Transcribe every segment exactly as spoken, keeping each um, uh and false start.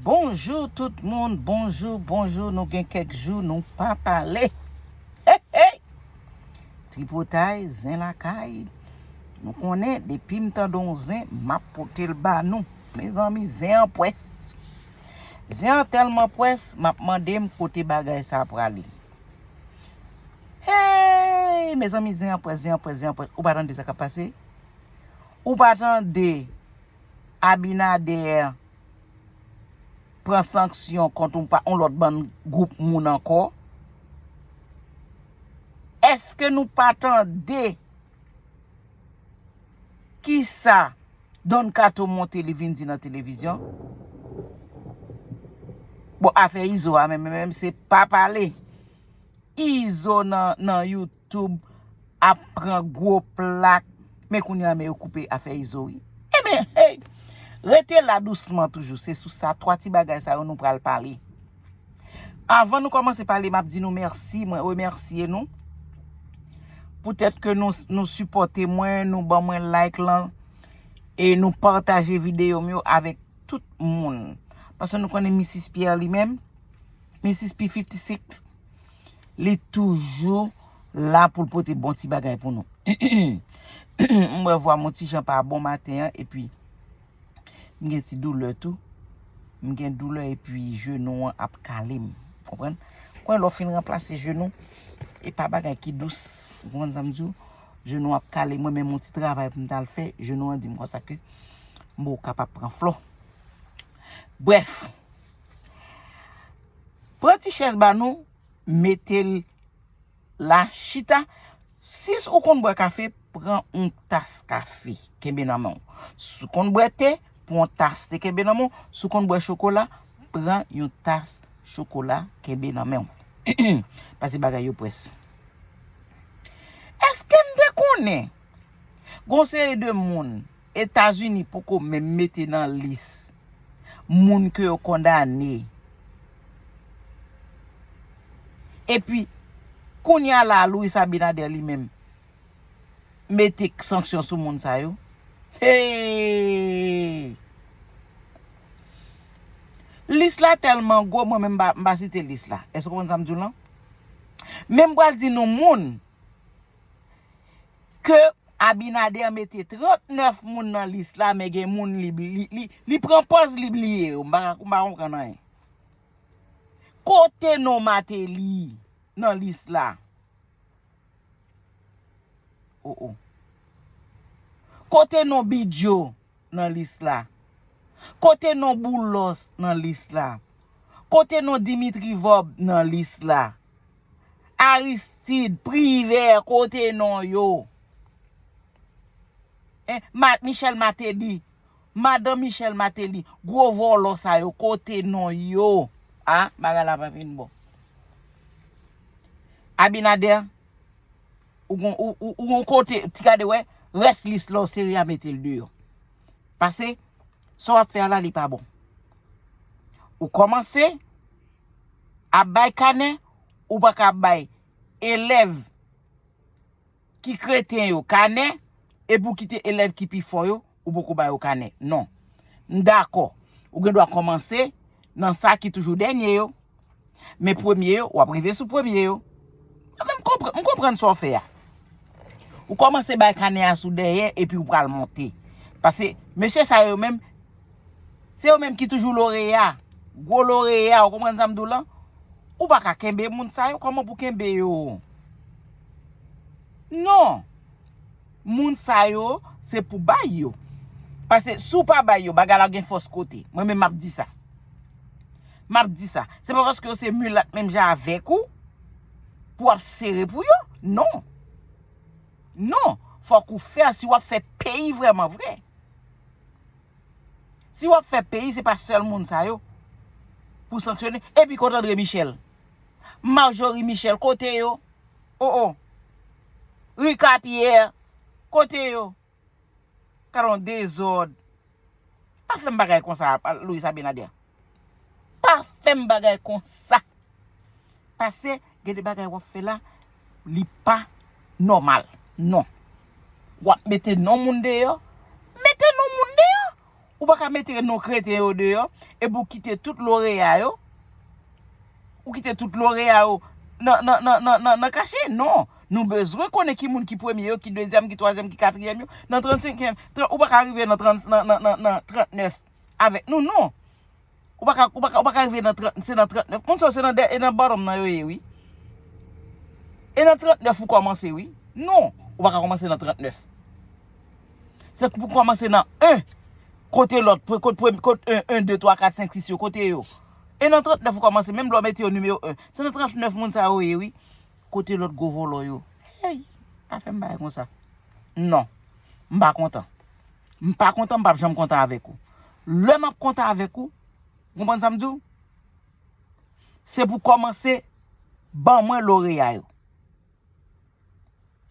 Bonjou tout moun, bonjou, bonjou. Nou gen kèk jou nou pa pale. Hey, hey! Tripotay, zen lakay. Nou konnen, depi m tande yon zen, m ap pote l ba nou. Mezanmi, zen an pwès. Zen an tèlman pwès, m ap mande m kote bagay sa prale. Hey! Mezanmi, zen an pwès, zen an pwès, zen an pwès. Ou pa tande sa k ap pase? Ou pa tande Abinader pran sanksyon kont yon pa, yon lòt bann gwoup moun ankò? Èske nou pa tande kisa Don Kato monte li vin di nan televizyon? Bon, afè Izo a menm, menm se pa pale. Izo nan, nan YouTube ap pran gwo plak. Men kounye a, men yo koupe afè Izo, wi. Enben, hey! Rete la dousman toujou. Se sou sa, twa ti bagay sa yo nou pral pale. Avan nou kòmanse pale, m ap di nou mèsi. Mwen remèsye nou. Poutèt ke nou, nou sipòte mwen, nou ban mwen like lan, e nou pataje videyo m yo avèk tout moun. Paske nou konnen Misis Pierre li menm, Misis P fifty six, li toujou la pou l pote bon ti bagay pou nou. M wè vwa m yon ti jan pa bon maten an, epi m gen ti doulè tou. M gen doulè epi jenou an ap kale m. Konprann? Konn lè w fin ranplase jenou, e pa bagay ki dous. Ou konprann sa m di w? Jenou ap kale mwen, men yon ti travay pou m t al fè, jenou an di m konsa ke m poko kapab pran flò. Brèf, pran ti chèz ba nou, mete l la, chita. Si ou konn bwè kafe, pran yon tas kafe, kenbe nan men w. Si w konn bwè te, pran yon tas te, kenbe nan men w. Si w konn bwè chokola, pran yon tas chokola, kenbe nan men w. Paske bagay yo pwès. Èske n te konnen gon seri de moun Etazini poko menm mete nan lis moun ke yo kondane? Epi, kounye a la, Luis Abinader li menm mete sanksyon sou moun sa yo. Hey! Lis la tèlman gwo, mwen menm m pa, m pa site lis la. Èske w konprann sa m di w lan? Men m pral di nou moun ke Abinader mete trannèf moun nan lis la, men gen moun li, li, li, li pran pòz li bliye yo. M pa, m pa konprann anyen. Kote non Martelly nan lis la? Oh, oh. Kote non Bidjo nan lis la? Kote non Boulos nan lis la? Kote non Dimitri Vorbe nan lis la? Aristide, Privert, kote non yo? Hein, Ma-, Michel Martelly, madanm Michel Martelly, gwo vòlò sa yo, kote non yo? Ah, bagay la pa fin bon. Abinader, ou gon, ou, ou, ou gon kote, ti gade wè, rès lis la w sere a mete l deyò. Paske, sa w ap fè a la, li pa bon. Ou kòmanse ap bay kanè, ou pa ka ap bay elèv ki kreten yo kanè, epi w kite elèv ki pi fò yo, ou poko ba yo kanè. Non. M dakò. Ou gen dwa kòmanse nan sa ki toujou dènye yo. Men premye yo, w ap rive sou premye yo. Mwen menm, m konprann, m konprann sa w fè a. Ou kòmanse bay kanè a sou dèyè, epi ou pral monte. Paske mesye sa yo menm, se yo menm ki toujou loreya. Gwo loreya, ou konprann sa m di w lan? Ou pa ka kenbe moun sa yo, kòman pou kenbe yo? Non. Moun sa yo, se pou bay yo. Paske si w pa bay yo, bagay la gen fòs kote. Mwen menm m ap di sa. M ap di sa. Se pa paske yo se milat menm jan avèk ou, pou w ap sere pou yo. Non. Non. Fòk ou fè, si w ap fè peyi vrèman vre. Si w ap fè peyi, se pa sèl moun sa yo pou sanksyone. Epi kote André Michel? Marjorie Michel, kote yo? Oh, oh. Rika Pierre, kote yo? Gade yon dezòd. Pa fè m bagay konsa, Luis Abinader. Pa fè m bagay konsa. Paske, gen de bagay w ap fè la, li pa nòmal. Non. W ap mete non moun deyò. Mete non moun deyò. Ou pa ka mete non kreten yo deyò, epi w kite tout loreya yo. Ou kite tout loreya yo nan, nan, nan, nan, nan, nan kache. Non. Nou bezwen konnen ki moun ki premye yo, ki dezyèm, ki twazyèm, ki katriyèm yo. Nan trannsenkyèm, tran- ou pa ka rive nan trant, nan, nan, nan, nan trannèf avèk nou, non. Ou pa ka, ou pa ka, ou pa ka rive nan trant, se nan trannèf. Moun sa yo se nan, dè- e nan bòtòm nan yo ye, wi. E nan trannèf ou kòmanse, wi. Non, ou pa ka kòmanse nan trannèf. Se pou kòmanse nan en. Kote lòt, pre- kot, pre- kot en, en, de, twa, kat, senk, sis yo, kote yo? E nan trannèf ou kòmanse, menm lè w mete yo nimewo en. Se nan trannèf moun sa yo ye, wi. Kote lòt gwo vòlò yo? Hey, pa fè m bagay konsa. Non, m pa kontan. M pa kontan, m p ap janm kontan avèk ou. Lè m ap kontan avèk ou, ou konprann sa m di w? Se pou kòmanse, ban mwen loreya yo.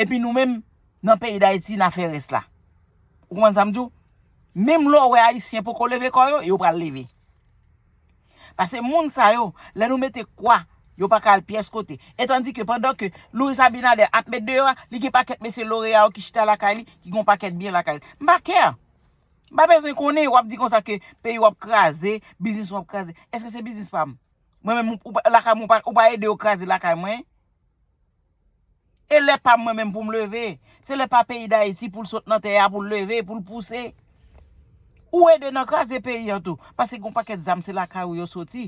Epi nou menm, nan peyi Dayiti, n a fè rès la. Ou konprann sa m di w? Menm lè w wè Ayisyen poko leve kò yo, yo pral leve. Paske moun sa yo, lè nou mete kwa, yo pa ka al pyès kote. Etandike pandan ke Louis Abinader ap met deyò a, li gen pakèt mesye loreya yo ki chita lakay li, ki gen yon pakèt byen lakay li. M pa kè. M pa bezwen konnen, w ap di konsa ke peyi w ap kraze, biznis w ap kraze. Èske se biznis pa m? Mwen menm, ou pa- lakay mwen, ou pa, ou pa ede yo kraze lakay mwen? E lè pa mwen menm pou m leve. Se lè pa peyi Dayiti pou l sot nan tè a, pou l leve, pou l pouse. Ou ede nan kraze peyi an tou. Paske gon pakèt zam se lakay ou yo soti.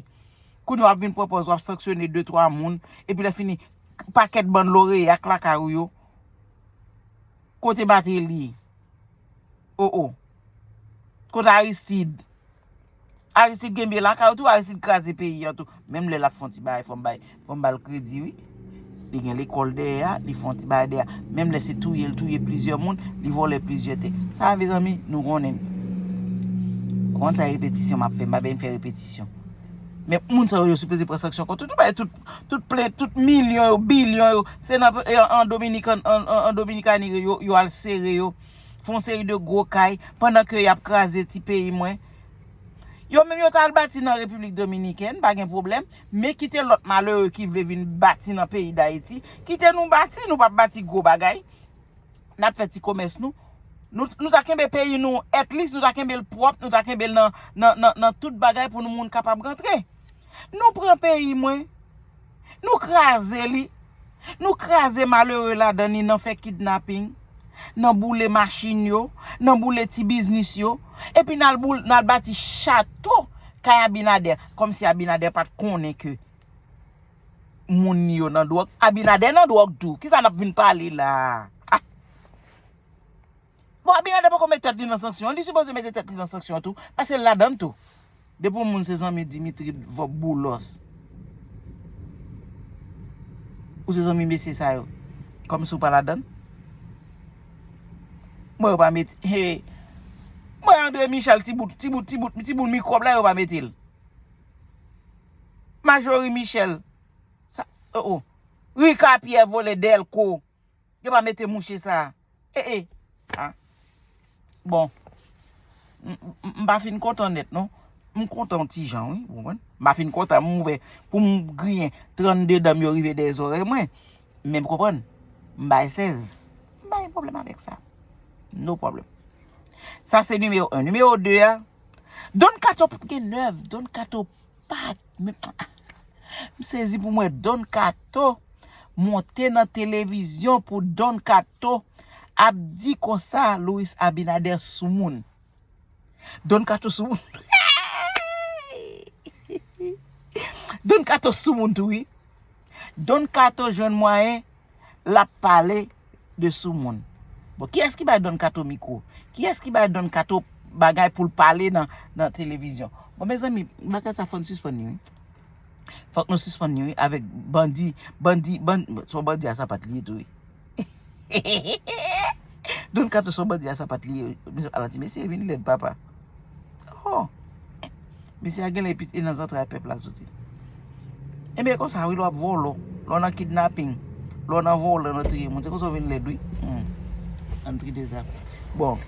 Kounye w ap vin pran pòz w ap sanksyone de twa moun. Epi lè fini, pakèt bann loreya k lakay ou yo. Kote Martelly? O o. Kote Aristide? Aristide gen byen lakay ou tou, Aristide kraze peyi an tou. Menm lè l ap fè yon ti bagay, fò m bay, fò m ba l kredi, wi. Li gen lekòl dèyè a, li fè yon ti bagay dèyè a. Menm lè se touye l touye plizyè moun, li vòlè plizyè tè. Sa, mezanmi, nou konnen. Ou konn sa repetisyon m ap fè, m pa byen fè repetisyon. Men moun sa yo, yo sipoze pran sanksyon kont tout, tout bagay, tout, tout plent, tout milyon yo, bilyon yo, se nan, an, an Dominik, an, an, an Dominikani yo, yo al sere yo. Fè yon seri de gwo kay, pandan ke y ap kraze ti peyi mwen. Yo menm yo t al bati nan Repiblik Dominikèn, pa gen pwoblèm, men kite lòt malere ki vle vin bati nan peyi Dayiti, kite nou bati, nou p ap bati gwo bagay. N ap fè ti komès nou. Nou, nou ta kenbe peyi nou, at least, nou ta kenbe l pwòp, nou ta kenbe l nan, nan, nan, nan tout bagay pou nou moun kapab rantre. Nou pran peyi mwen, nou kraze li, nou kraze malere ladan li nan fè kidnaping, nan boule machin yo, nan boule ti biznis yo, epi n al boul-, n al bati chato kay Abinader, kòmsi Abinader pa t konnen ke moun yo nan dwòg. Abinader nan dwòg tou. Kisa n ap vin pale la? Ah! Bon, Abinader poko met tèt li nan sanksyon an. Li sipoze mete tèt li nan sanksyon an tou. Paske l ladan l tou. Depi yon moun se zanmi Dimitri Vòb Boulos, ou se zanmi mesye sa yo. Kòmsi w pa ladan l. Mwen yo pa mete. He. Mwen André Michel, ti bout, ti bout, ti bout, ti bout mikwòb la, yo pa mete l. Majori Michel. Sa, oh, oh. Rika Pierre vòlè Dèlko. Yo pa mete mouche sa. E, e. Ah. Bon. M, m, m pa fin kontan nèt, non. M kontan yon ti jan, wi, ou konprann? M pa fin kontan, m ouvè pou m griyen trannde dan m yo rive dèyè zòrèy mwen. Men m konprann. M bay sèz. M pa gen pwoblèm avèk sa. No problem. Sa se nimewo en. Nimewo de a, Don Kato p ap gen nèv. Don Kato pa t menm. M sezi pou m wè Don Kato monte nan televizyon pou Don Kato ap di konsa Luis Abinader soumoun. Don Kato soumoun. Don Kato soumoun tou, wi. Don Kato jwenn mwayen, l ap pale de soumoun. Bon, kiyès ki bay Don Kato mikwo? Kiyès ki bay Don Kato bagay pou l pale nan, nan televizyon? Bon, mezanmi, bagay sa fò n sispann li, wi. Fòk nou sispann li, wi, avèk bandi, bandi, bandi, se yon bandi a sapat li ye tou, wi. Don Kato se yon bandi a sapat li ye. Mesye, ala ti mesye vin lèd, papa. Oh. Mesye a genlè epi e nan zantray pèp la l soti. Ebyen, konsa, wi, lè w ap vòlò, lè w nan kidnaping, lè w nan vòlò, nan touye moun, se konsa w vin lèd, wi. Hmm. Ann pridan sa. Bon.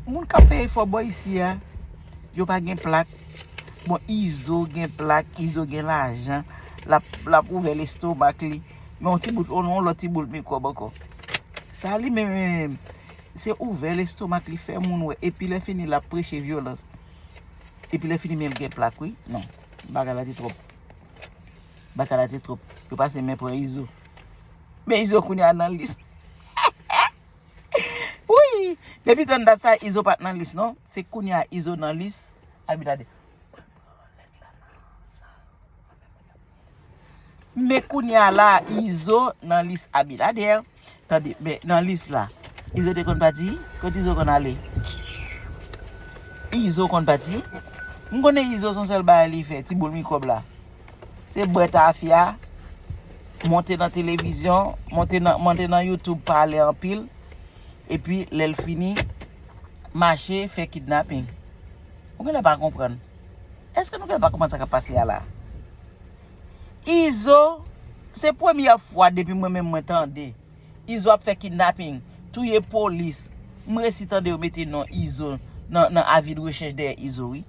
Moun k ap fè efò bò isi a, yo pa gen plak. Bon, Izo gen plak, Izo gen lajan, l ap, l ap ouvè lestomak li. Men yon ti bout, yon, yon lòt ti bout mikwòb ankò. Sa li menm, menm, menm. Se ouvè lestomak li fè moun wè. Epi lè fini l ap preche vyolans. Epi lè fini men l gen plak wi. Non. Bagay la te twòp. Bagay la te twòp. Yo pase men pran Izo. Men Izo kounye a nan lis. Wi. Depi tann dat sa Izo pa t nan lis non. Se kounye a Izo nan lis. Abinader. Men kounye a la, Izo nan lis Abinader. Tande, men nan lis la. Izo te konn pati? Kot Izo konn ale? Izo konn pati? M konnen Izo se yon sèl bagay li fè, ti boul mikwòb la. Se bwè tafya, monte nan televizyon, monte nan, monte nan YouTube, pale anpil. Epi, lè l fini, mache, fè kidnaping. Ou genlè pa konprann. Èske nou genlè pa konprann sa k ap pase a la? Izo, se premyè fwa depi mwen menm mwen tande. Izo ap fè kidnaping, touye polis. M resi tande yo mete non Izo nan, nan avi de rechèch dèyè Izo, wi.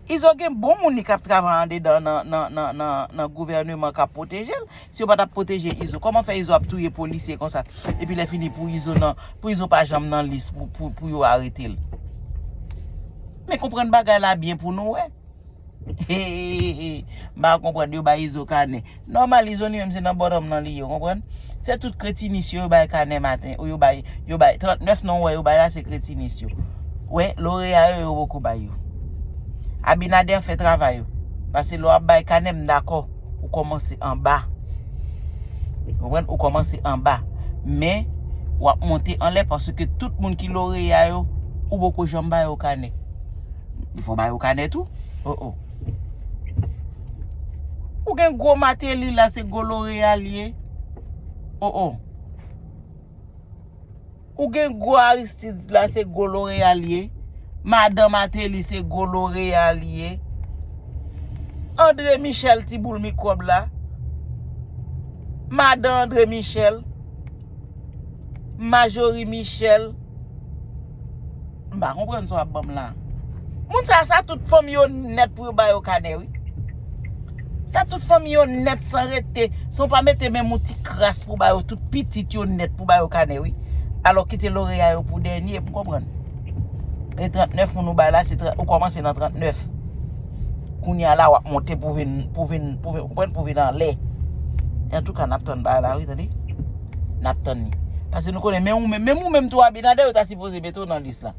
Izo gen bon moun li k ap travay andedan nan, nan, nan, nan, nan gouvèneman k ap pwoteje l. Si yo pa t ap pwoteje Izo, kòman fè Izo ap touye polisye konsa? Epi lè fini pou Izo nan, pou Izo pa janm nan lis pou, pou, pou yo arete l. Men konprann bagay la byen pou nou wè. M pa konprann yo bay Izo kanè. Nòmal Izo li menm se nan bòdòm nan li ye, ou konprann? Se tout kretinis yo, yo bay kanè maten, ou yo bay, yo bay trannèf non ou wè yo bay la se kretinis yo. Wè, loreya yo, yo poko bay yo. Abinader fè travay ou. Paske lè w ap bay kanè m dakò, ou kòmanse anba. Ou konprann? Ou kòmanse anba. Men, w ap monte anlè paske tout moun ki loreya yo, ou poko janm ba yo kanè. Fò ba yo kanè tou. Oh, oh. Ou gen gwo Mateli la, se gwo loreya li ye. Oh, oh. Ou gen gwo Aristide la, se gwo loreya li ye. Madan Mateli, se gwo loreya li ye. Andre Michel, ti boul mikwòb la. Madan Andre Michel. Majori Michel. M pa konprann sa w ap ban m la. Moun sa, sa tout fanmi yo nèt pou yo ba yo kanè, wi. Sa tout fanmi yo nèt san rete. Si w pa mete menm yon ti kras pou ba yo, tout pitit yo nèt pou ba yo kanè, wi. Alò, kite loreya yo pou dènye, m konprann. E trannèf moun ou bay la, se trant, ou kòmanse nan trannèf. Kounye a la, w ap monte pou vin, pou vin, pou vin, ou konprann, pou vin anlè. Antouka, n ap tann bagay la, wi, tande. N ap tann li. Paske nou konnen, men ou menm, menm ou menm tou, Abinader, yo ta sipoze mete w nan lis la.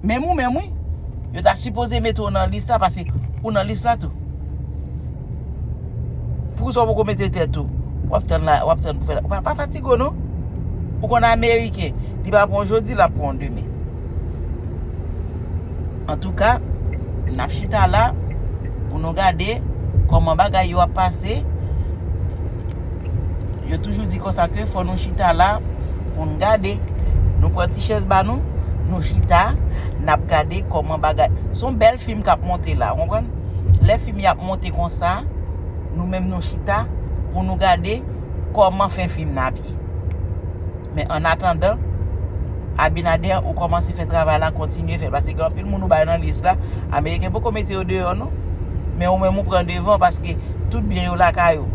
Menm ou menm, wi. Yo ta sipoze mete w nan lis la, paske ou nan lis la tou. Poukisa w poko mete tèt ou? W ap tann la, w ap tann pou fè la. Pa, pa fatige w, non. Ou konn Ameriken, li pa pran jodi, l ap pran demen. Antouka, n ap chita la pou nou gade kòman bagay yo ap pase. Yo toujou di konsa ke fò nou chita la pou n gade. Nou pran ti chèz ba nou, nou chita, n ap gade kòman bagay. Se yon bèl fim k ap monte la, w konprann? Lè fim y ap monte konsa, nou menm nou chita pou nou gade kòman fen fim nan ap ye. Men annatandan, Abinader, ou kòmanse fè travay la, kontinye fè l. Paske gen anpil moun ou bay nan lis la, Ameriken poko mete yo deyò, non. Men ou menm ou pran devan paske tout byen yo lakay ou.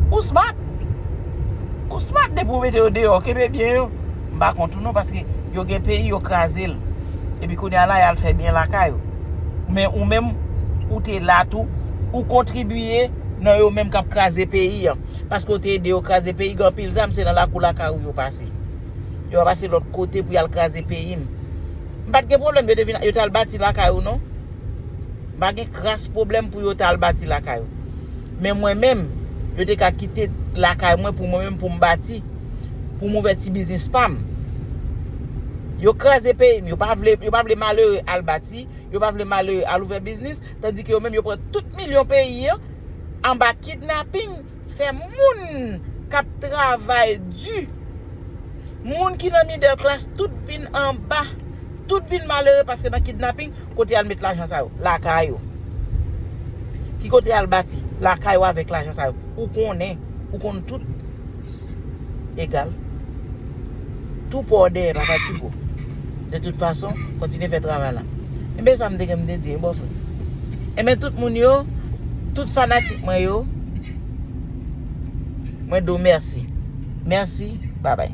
Ou smart! Ou smart depi ou mete yo deyò, kenbe byen yo. M pa kont ou non, paske yo gen peyi, yo kraze l. Epi kounye a la, y al fè byen lakay ou. Men ou menm, ou te la tou, ou kontribye nan yo menm k ap kraze peyi an. Paske w te ede yo kraze peyi, gen anpil zam, se nan lakou lakay ou yo pase. Yo pa pase lòt kote pou y al kraze peyi m. M pa t gen pwoblèm, yo te vin, yo t al bati lakay ou non. M pa gen kras pwoblèm pou yo t al bati lakay ou. Men mwen menm, yo te ka kite lakay mwen pou mwen menm pou m bati, pou m ouvè ti biznis pa m. Yo kraze peyi m, yo pa vle, yo pa vle malere al bati, yo pa vle malere al ouvè biznis, tandike yo menm yo pran tout milyon peyi an anba kidnaping, fè moun k ap travay di, moun ki nan middle class, tout vin anba, tout vin malere paske nan kidnaping, kote y al met lajan sa yo? Lakay yo. Ki kote y al bati? Lakay yo avèk lajan sa yo. Ou konnen, ou konn tout. Egal. Tou pa w dèyè, pa fatige w. De tout fason, kontinye fè travay la. Enben, sa m te gen m te di, bon frè. Enben, tout moun yo, tout fanatik mwen yo, mwen di w mèsi. Mèsi, babay.